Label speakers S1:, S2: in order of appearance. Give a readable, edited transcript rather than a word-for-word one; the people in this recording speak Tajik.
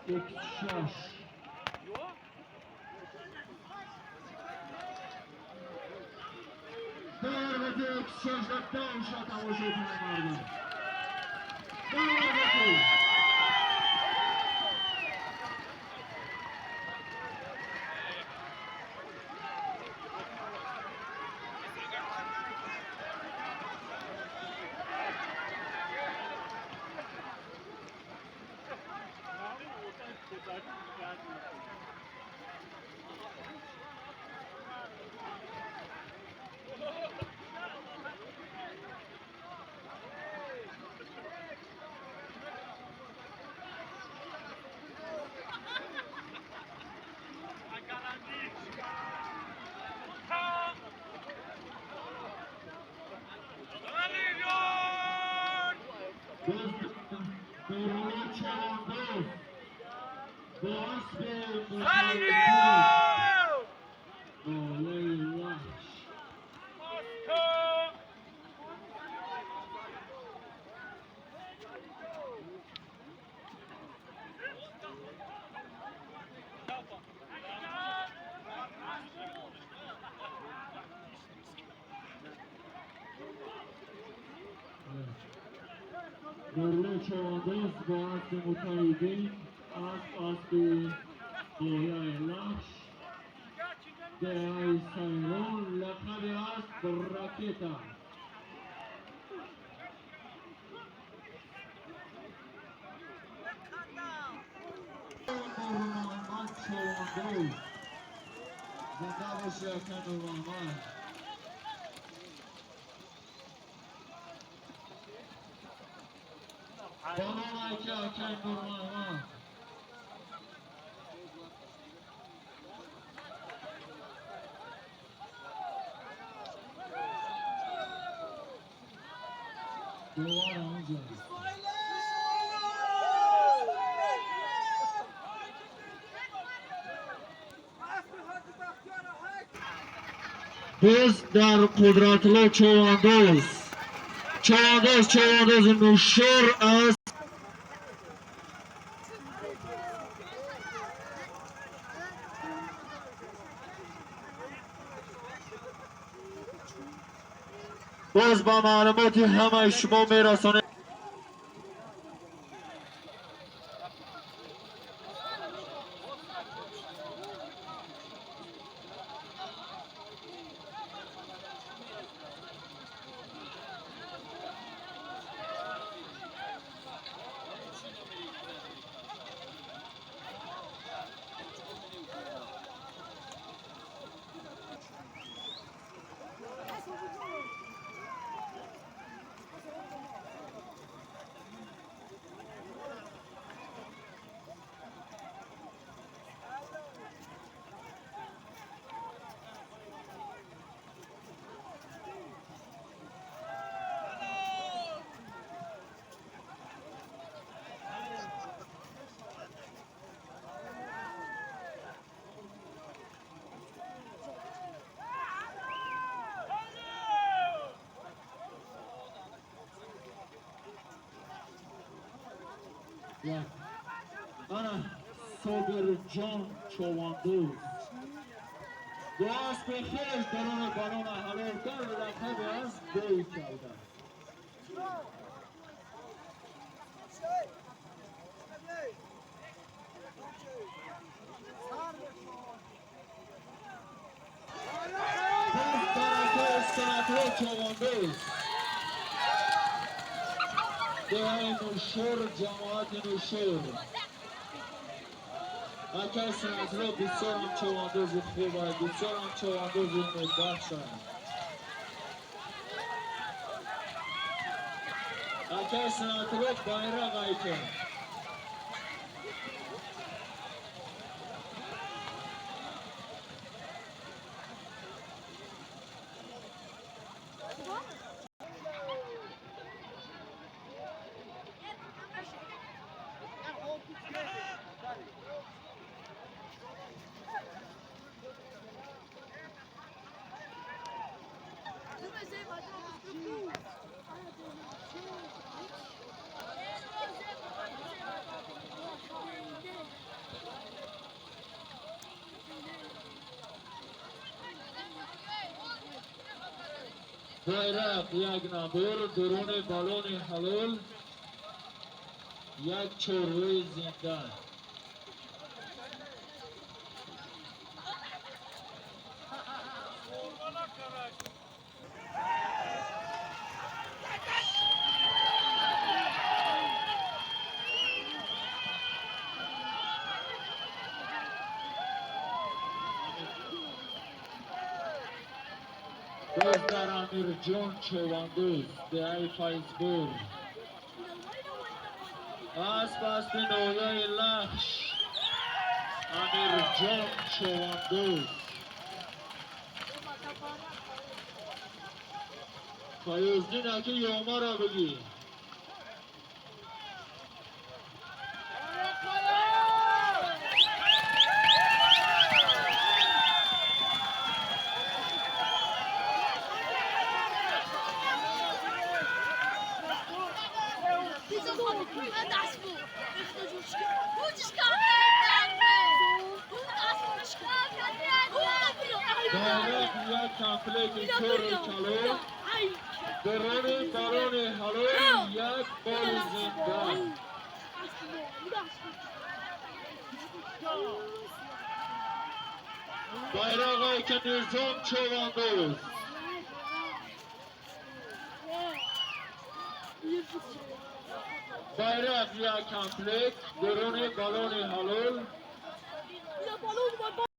S1: X6. دروازه X6 را داشت تماشا کنه مردم. دروازه. نورلو چوانداز با اسب متحدین از اسب بالای لخش دههای سیران، لقب اسب راکتا. نور محمد چوانداز، زنده باشه اکن نور محمد. بالا اکه اکن نور محمد. دوباره اونجا. باز در قدرت چوانداز، چوانداز، چوانداز نوشور از باز با معلوماتی همه شما میرسانه. انا صابر جان چواندوز دو اسب خیش درون بانان حلال کرد، لقب از بی کردن. باز برکه سنتها چواندوز، ده نوشور، جماعت نوشور. اکر سنتها بسیار هم چواندوز خوب است، بسیار هم چواندوز امیدبخش است. اکر سنتها بیرق ایکن. Байрақ як набор, дуруни балони ҳалол як чорвои зинда. Боз дар Амирҷон Човандӯз, деҳаи Файзбур. Асп аспи ноҳияи Лахш, Амирҷон Човандӯз. Файёздин аки ёмаро бигӣ. Байрақ як комплекти кори калон, дуруни балони ҳалол як боли зинда. Байрақе ки Низом Човандӯз. Байрақ як комплект, дуруни балони ҳалол.